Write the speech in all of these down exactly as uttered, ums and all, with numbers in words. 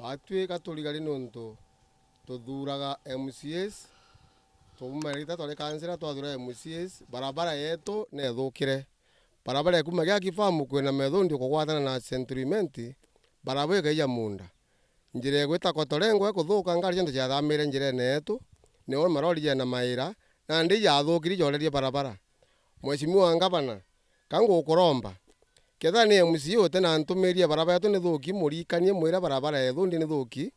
Batwi ka turigari niuntu tuthuuraga M C As, tuuma rita twari kansela twathuura M C As, barabara yeetu neethukire. Barabara ya kuuma Giaki Farm kwina Methundio kugwatana na Century Mint, barabara ikaija muunda. Njira igwita Kotolengo ikuthuka, ngari cionthe ciathamire njirene yeetu, nio marori jena maira, nandi ijathukiri jorerie barabara. Mheshimiwa Ngavana, ka ngukuromba, kethira ni M C A uti na ntumiri ya barabara yeetu ni thuuki, murikanie, mwire barabara ya Ithundi ni thuuki,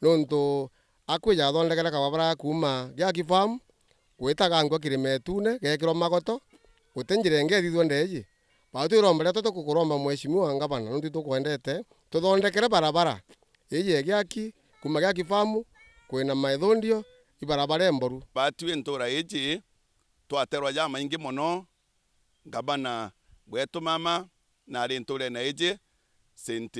niuntu akwija athondekere kababara ga kuuma Giaki Farm gwita Gangua Kirima Itune, geekirwa magoto, guti njira ingi ithithua ndeeji. Batwi iromba riria tuti kukuromba Mheshimiwa Ngavana, niuntu itukwendete tuthondekere barabara iji ya Giaki, kuuma Giaki Farm kwina Maithundio, ibarabara imboru. Batwi ntuura iji twaterwa jamaingi mono, ngavana weetu mama naari ntuurene iji, Saint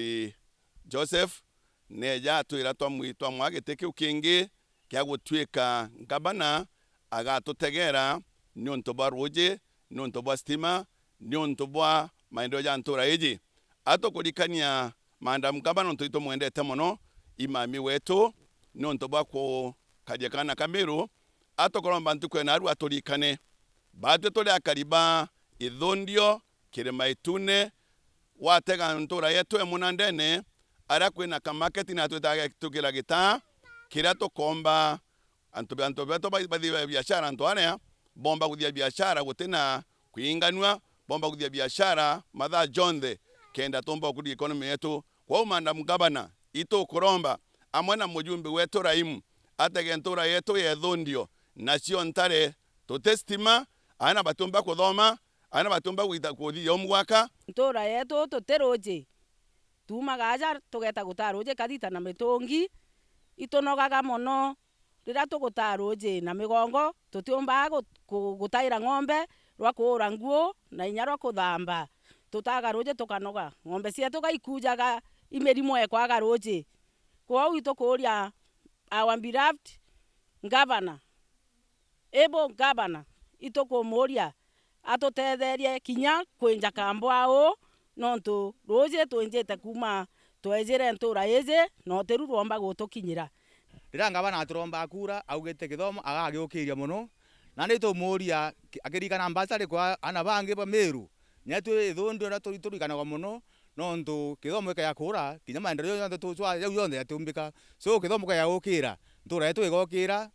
Joseph, neeja atwira twamwi-, twamwaa giti kiu kingi kia gutwika ngavana, agatutegeera niuntu bwa ruuji, niuntu bwa stima, niuntu bwa maendeleo ja ntuura iji. Atukurikania Madam Ngavana, niuntu itumwendete mono, i mami weetu, niuntu bwa kukaria kaana ka Meru, atukuromba ntuku ya naarua aturikane. Batwi turi akari ba Ithundio, Kirima Itune, watega ntuura yeetu e munandene, aria kwina kamaketi na twitaga tukira gitaa, kiria tukomba antu, antu beetu ba-, bathithia biashara, antu aria boomba kuthithia biashara guti na kwinganua, boomba kuthithia biashara mathaa jonthe, kenda tuumba gukuria economy yeetu. Kwou Madam Ngavana, itukuromba, amwe na mujumbe weetu Raimu, atege ntuura yeetu ya Ithundio, nacio ntare tuti stima, aana batiumba kuthoma, aana batiumba gwita kuthithia umwaka. Ntuura yeetu tuti ruuji. Tuumaga aja tugeeta gutaa ruuji kathita na mitungi, itunogaga mono. Riria tugutaa ruuji na migongo, tutiumbaga gu-, gu-, gutaira ng'ombe rwa kuura nguu na inya rwa kuthamba. Tutaaga ruuji tukanoga. Ng'ombe cieetu gaikujaga i mirimo e kwaga ruuji. Kwou itukuuria our beloved governor, able governor, itukumuuria atuteetherie kinya kwinja kambwa uu, nontu ruuji twinjite kuuma tweejire ntuura iiji, na utiru rwomba gutukinyira. Riria ngavana aturomba kuura, augite kithomo agagiukiria mono, na ni tumuuria ki-, akiririkana mbasari kwa aana bangi ba Meru, kinya twi Ithundio na turi-, turikanagwa mono, nontu kithomo gikaya kuura, kinya maendeleo jonthe tu-, twa-, jau jonthe jatiumbika. So, kithomo gikaya gukira, ntuura yeetu igokira,